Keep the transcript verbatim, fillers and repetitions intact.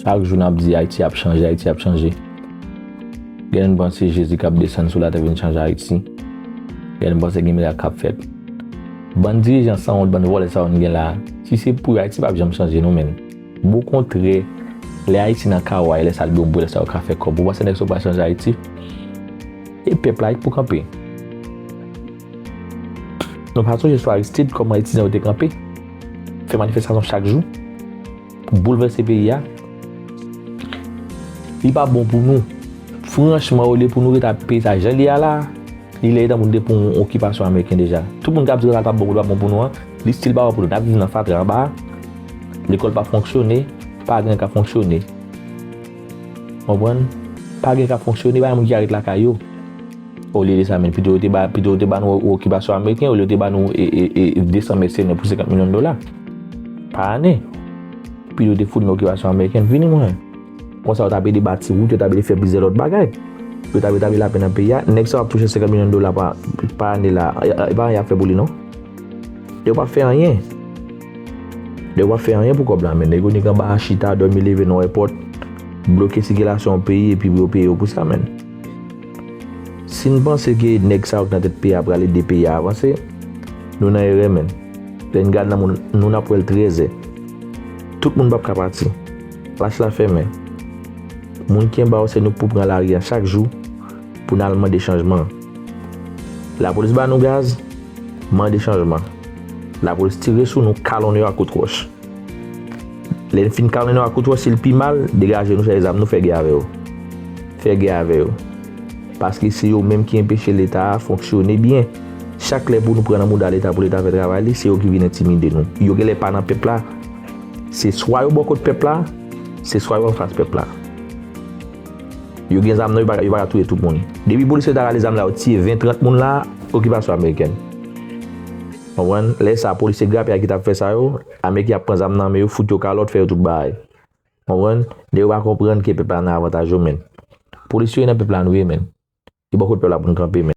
Chak jou n ap di Ayiti ap chanje, Ayiti ap chanje. Gen moun panse Jezi k ap desann sou latè vin chanje Ayiti. Gen moun panse gen mirak k ap fèt. Bann dirijan sanwont, bann vòlè sa yo n gen la, si se pou yo, Ayiti p ap janm chanje non, menn. Okontrè, lè Ayiti nan kawo a, e lè sa l gen yon bwè, lè sa yo ka fè kòb. Ou panse nèg sa yo pral chanje Ayiti? E pèp la pou kanpe. Nou pa sonje sou Aristide, kòman etidyan yo te kanpe, fè manifestasyon chak jou pou boulvèse peyi a. Li pa bon pou nou. Franchman, olye pou nou rete ak peyi sa jan li ye a la, li lè etan pou nou te pran yon okipasyon ameriken deja. Tout moun k ap di sa t ap bon pou nou, pa bon pou nou an, li still pa bon pou nou. N ap viv nan fatra anba a. Lekòl pa fonksyone, pa gen ka fonksyone. Konprann? Pa gen ka fonksyone, pa gen moun ki ka ret lakay yo. Olye de sa, menn, pito yo te ba, pito yo te ba nou okipasyon ameriken, olye yo te ba nou e, e, e, de san mèsenè pou senkant milyon dola pa ane. Pito yo te fout nou okipasyon ameriken, vini mwen. Konsa, yo t ap ede bati wout, yo t ap ede fè plizyè lòt bagay. Yo t ap retabli lapè nan peyi a. Nèg sa yo ap touche senkant milyon dola pa, pa ane la. E, e, e pa anyen y ap fè pou li, non. Yo pa fè anyen. Yo pa fè anyen pou kòb la, menn. Nèg yo nik anba a chita, dòmi leve nan èpòt, bloke sikilasyon peyi, epi pou yo peye yo pou sa, menn. Si n panse ke nèg sa yo k nan tèt peyi a pral ede peyi a avanse, nou nan erè, menn. Lè n gade nan moun, nou n ap wè l trè zè. Tout moun p ap ka pati. Lach la fèmen. Moun ki anba yo, se nou k pou pran lari a chak jou pou n al mande chanjman. Lapolis ba nou gaz, mande chanjman. Lapolis tire sou nou, kalonnen yo ak kout wòch. Lè n fin kalonnen yo ak kout wòch, si l pi mal, degaje nou, chèze zam nou, fè gè avè yo. Fè gè avè yo. Paske se yo menm ki enpeche Leta a fonksyone byen. Chak lè pou nou pran nan mouda Leta pou Leta fè travay li, se yo ki vin entimide nou. Yo genlè pa nan pèp la. Se swa yo bò kot pèp la, se swa yo anfas pèp la. Yo gen zam nan, yo pa, yo pa ka touye tout moun. Depi polisye ta rale zam la, yo tiye ven, trant moun la, okipasyon amerikèn. Konprann? Lè sa, polisye grapyay ki t ap fè sa yo, ameriken ap pran zam nan men yo, fout yo kalòt, fè yo tout bagay. Konprann? Lè yo pa konprann ke pèp la nan avantaj yo, menn. Polisye yo nan pèp la nou ye, menn. Se bò kot pèp la pou n kanpe, menn.